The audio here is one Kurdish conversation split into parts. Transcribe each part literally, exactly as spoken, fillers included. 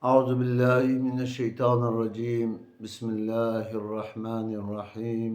أعوذ بالله من الشيطان الرجيم. بسم الله الرحمن الرحيم.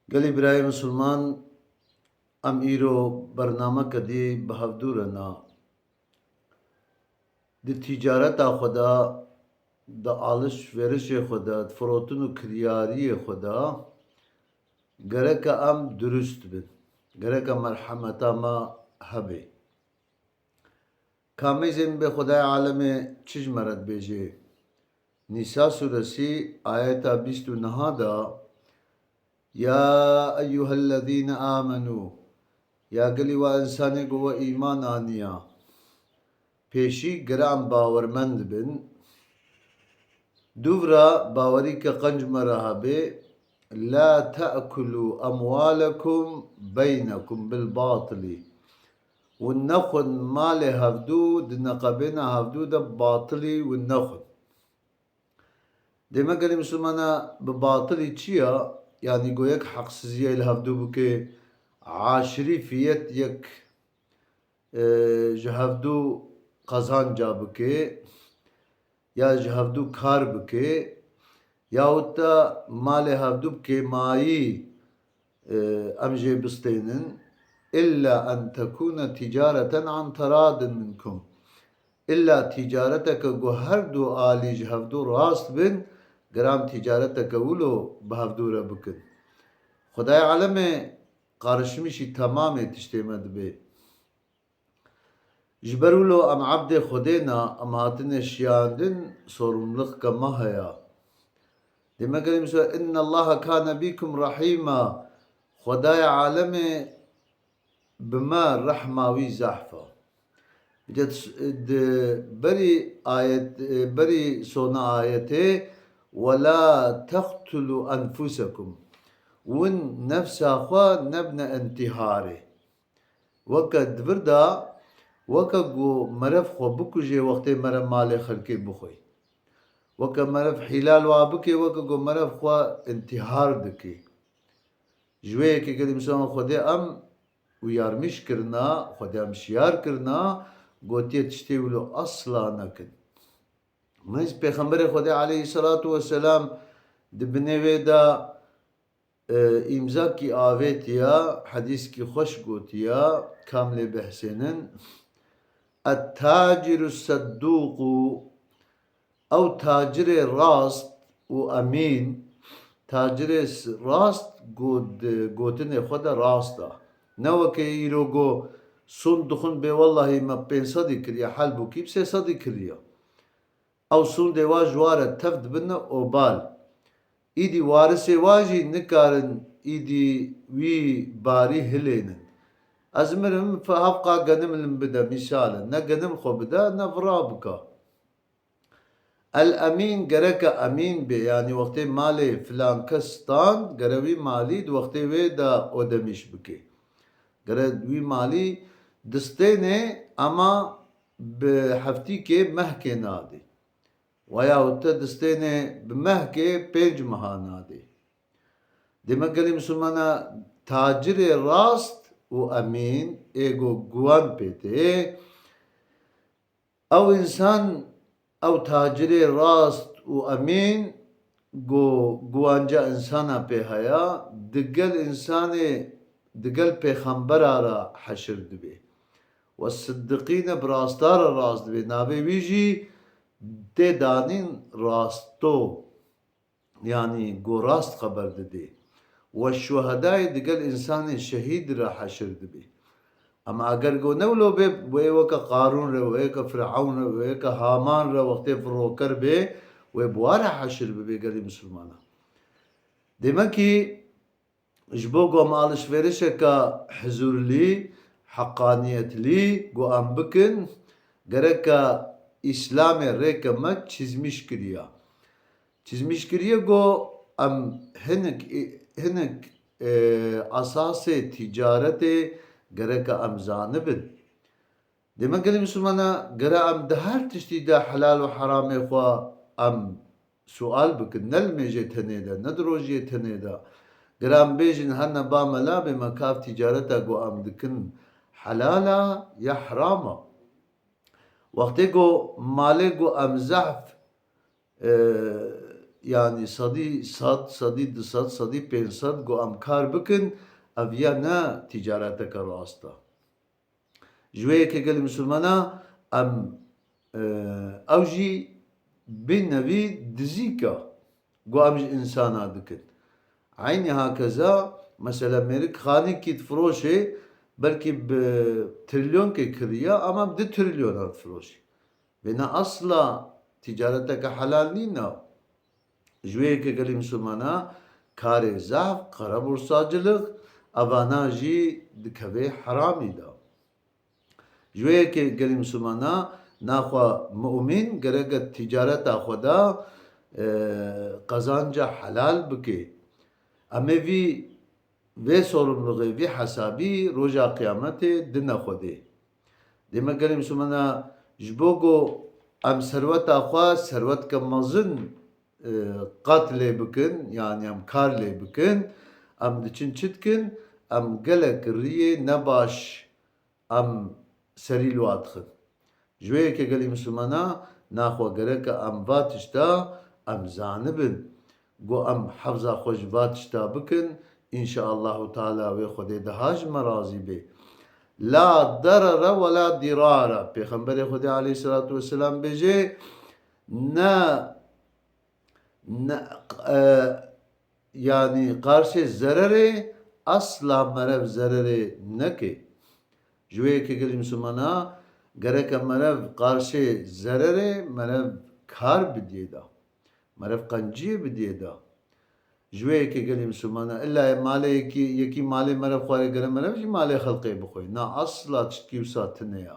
Gelî birayê misilman, em îro bernameke dî bi hevdû re na. Di tîcareta xwe de, di aliş-verişê xwe de, di firotin û kiryariyê xwe de gereke em durust bin. Gereke merhemeta me hebe. Kamêzên bê Xwedayê alemê çi ji me re dibêje? Nîsa sûresî ayeta bîst û neh de, "Ya eyyuhellezîne amenû", ya gelî wa însanê ku we îman aniya, pêşî gere em bawermend bin. Dûvra bawerî ke qenc me re hebe, "La te'kulû emwalekum beynekum bil batilî." Win nexwin malê hevdû, di neqebêna hevdû de batilî win nexwin. Dê me gelî misilmana bi batilî çi ya? Yanî go yek heqsiziyê li hevdû bike, aşirî fiyet yek, e, ji hevdû qezanca bike, ya ji hevdû kar bike, yahut da malê hevdû bi kêmayî, e, em jê bistênin. "Illa en tekûne tîcareten an teradin minkum." Îlla tîcareteke ku her du alî ji hevdû rast bin, ger em tîcareteke wilo bi hevdû re bikin. Xwedayê alemê qarişmişî temamê tiştê me dibê. Ji ber wilo em ebdê Xwedê ne, em hatine şiyandin, sorumlulîka me heye. Dê me gelî misilman, "Innallaha kane bîkum rehîma." Xwedayê alemê bi me rehma wî zehf e. Di, di berî ayet, berî sona ayetê, "Ve la teqtulû enfusekum." Win nefsa xwe nebine intîharê. Weke di vir de, weke ku merev xwe bikujê wextê merev malê xelkê bixwe. Weke merev hîlal wa bike, weke ku merev xwe intîhar dike. Ji wê yekê gelî misilman Xwedê em uyarmiş kirina, Xwedê em şiyar kirina, gotiye tiştê wilo asla nekin. Neyse, Pêxemberê Xwedê aleyhisselatu vesselam di binê wê de, e, îmzakî avêtiya, hedîskî xweş gotiya, kam lê behsênin. "Et-taciru sedduqu", ew tacirê rast û emîn, tacirê s-, rast got, gotinê xwe de rast e. Ne weke îro go sond dixwin bê wellahî me pênc sedî kiriye, halbûkî bi sê sedî kiriye. Ew sûndê wa ji wa re tev dibine obal. Îdî warisê wa jî nikarin îdî wî barî hilênin. Ez mirim, fe-, hevqa genim li min bide, mîsal e. Ne genim xwe bide, ne vira bike. El-Emîn gereke emîn bê, yanî wextê malê filan kes stand, gere wî malî di wextê wê de odemîş bike. Gere wî malî distênê, ema bi heftîkê mehkê nadê. Weyahût te distênê bi mehkê pênc meha nadê. Dê me gelî misilmana tacirê rast û emîn ê go guwan pê tê. Ew însan, ew tacirê rast û emîn go guwanca însana pê haya, digel însanê, digel pêxembera re heşir dibê. We siddiqîne bi rasta re rast dibê. Navê wî jî tê danîn rasto. Yanî go rast xeber didê. We şuhedayê digel însanê şehîd re heşir dibê. Ema eger go ne wilo bê, wê weke Qarûn re, wê weke Firewn re, wê weke Haman re, wextê firoker bê, wê bi wa re heşir bibê gelî misilmana. Demekî ji bo ku em alişverişeke hizûrlî, heqaniyetlî ku em bikin, gereke Îslamê rêke me çizmiş kiriya. Çizmiş kiriye ku em hinek, hinek, e, esasê tîcaretê gereke em zanibin. Dê me gelî misilmana gere em di her tiştî de helal û heramê xwe em sual bikin. Ne li mêjê tenê de, ne di rojiyê tenê de. Gere em bêjin, hene ba mela bê me kav tîcareta ku em dikin helal a ya heram a. Wextê ku malê ku em zehf, e, yanî sedî sed, sedî du sed, sedî pênc sed ku em kar bikin, ev ya ne tîcareteke rast e. Ji wê yekê gelê misilmana em, e, ew jî bê nevî dizîk e ku em ji însana dikin. Eynî hakeza, mesela mêrik xanîkî difiroşê, belkî bi trilyonkê kiriye, ama bi du trilyona difiroşê. Vêna asla tîcareteke helal nîne. Ji wê yekê gelê misilmana karê zehf, qereborsacilik, evana jî dikeve heramî de. Ji wê yekê gelê misilmana naxwe mumîn gereke tîcareta xwe de, e, qezanca helal bike. Em ê vî, vê sorumluluğê, vî hesabî roja qiyametê dine Xwedê. Dê me gelê misilmana ji bo ku em serweta xwe serwetke mezin, e, qat lê bikin, yanî em kar lê bikin, em diçin çi dikin? Em gelek riyê nebaş em serî li wa dixin. Ji wê yekê gelê misilmana naxwe gereke em va tişta em zanibin. Ku em hefza xwe ji va tişta bikin, înşaallahu teala wê Xwedê daha ji me razî bê. La derere we la dirara. Pêxemberê Xwedê aleyhisselatu vesselam bêje, ne, ne, e, yanî qarşê zererê asla merev zererê neke. Ji wê yekê gelê misilmana gereke merev qarşê zererê merev kar bidiyê de. Merev qenciyê bidiyê de. Ji wê yekê gelê misilmana illa malê yekî, yekî malê merev xwarê gere merev jî malê xelqê bixwe. Na asla tiştkî wisa tune ya.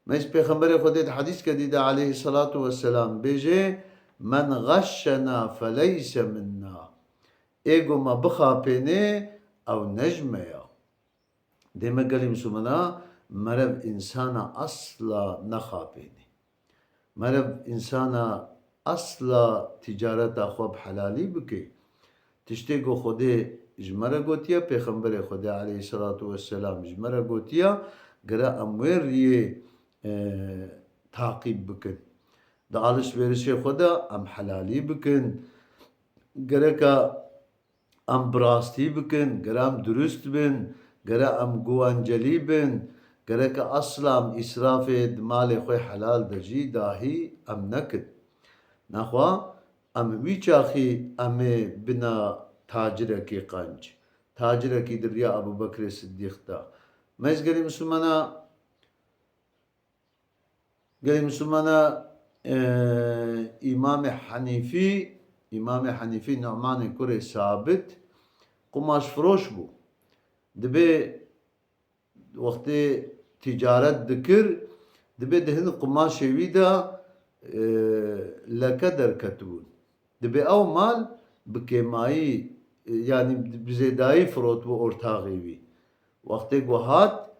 Meyz Pêxemberê Xwedê di hedîske dî de aleyhisselatu vesselam bêje, "Men xeşşena feleyse minna." Ê ku me bixapênê, ew ne ji me ya. Dê me gelê misilmana merev însana asla nexapênê. Merev însana asla tîcareta xwe bi helalî bike. Tiştê ku Xwedê ji me re gotiye, Pêxemberê Xwedê aleyhisselatu vesselam ji me re gotiye, gere em wê riyê, e, taqîb bikin. Di alişverişê xwe de em helalî bikin. Gereka em bi rastî bikin, gere em durust bin, gere em guwancelî bin, gereke asla em îsrafê di malê xwe helal de jî dahî em nekin. Nexwe em wî çaxî em ê bina tacirekî qenc, tacirekî di riya Ebû Bekrê Siddîq de. Meyz gelê misilmana Gelê misilmana, e, Îmamê Henîfî, Îmamê Henîfî Nu'manê kurê Sabit qumaşfiroş bû. Dibê wextê tîcaret dikir, dibê di hin qumaşê wî de, e, leke derketibûn. Dibê ew mal bi kêmayî, yanî bi zêdayî firotibû ortaxê wî. Wextê ku hat,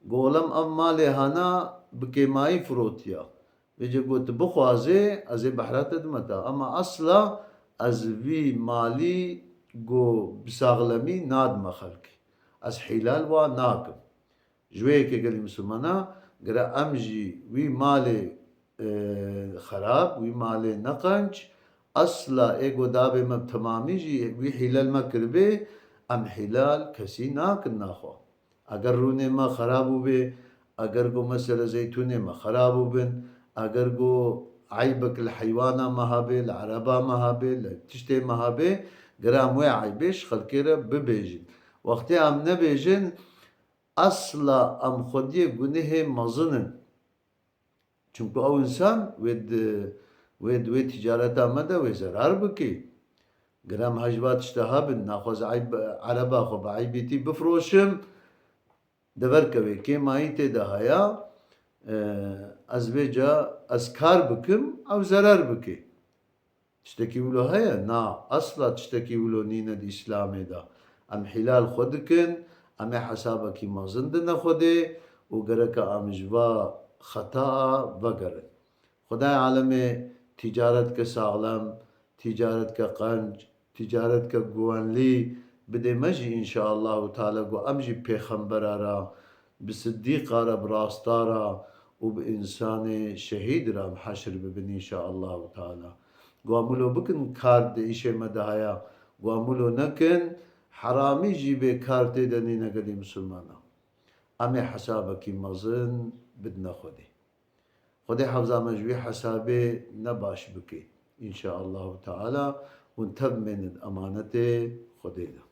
got, "Lem ev malê hana bi kêmayî firotiya." Vêce got, "Tu bixwazê, ez ê behra te dime te. Ama asla ez vî malî ku bi saxlemî nadime xelkê. Ez hîlal wa nakim." Ji wê yekê gelî misilmana, gere em jî wî malê, e, xerab, wî malê neqenc, asla ê ku dabê me bi temamî jî wî hîlel me kiribê, em hîlal kesî nakin naxwe. Eger rûnê me xerab bûbê, eger ku mesele zeytûnê me xerab bûbin, eger ku eybek li heywana me hebê, li ereba me hebê, li tiştê me hebê, gere em wê eybê ji xelkê re bibêjin. Wextê em nebêjin, asla em xwediyê gunehê mezin in. Çimku ew însan wê di, wê di wê tîcareta me de wê zerar bike. Ger em hej va tişta hebin, naxwaz eyb, ereba xwe bi eybêtî bifroşim, dever kevê kêmayî tê de haya, e, ez vêca ez kar bikim, ew zerar bike. Tiştekî wilo heye? Na, asla tiştekî wilo nîne di Îslamê de. Em hîlal xwe dikin, em ê hesabekî mezin dine Xwedê û gereke em ji va xetaa vegerin. Xwedayê alemê tîcaretke saxlem, tîcaretke qenc, tîcaretke guwenlî bidê me jî înşaallahu teala ku em jî pêxembera re, bi siddîqa re, bi rasta re û bi însanê şehîd re em heşr bibin înşaallahu teala. Wan wilo bikin kar di îşê me de haya, wan wilo nekin heramî jî bê kar tê de nîne gelî misilmana. Em ê hesabekî mezin bidine Xwedê. Xwedê hefza me ji wî hesabê ne baş bike. Înşaallahu teala hûn tev mênin emanetê Xwedê de.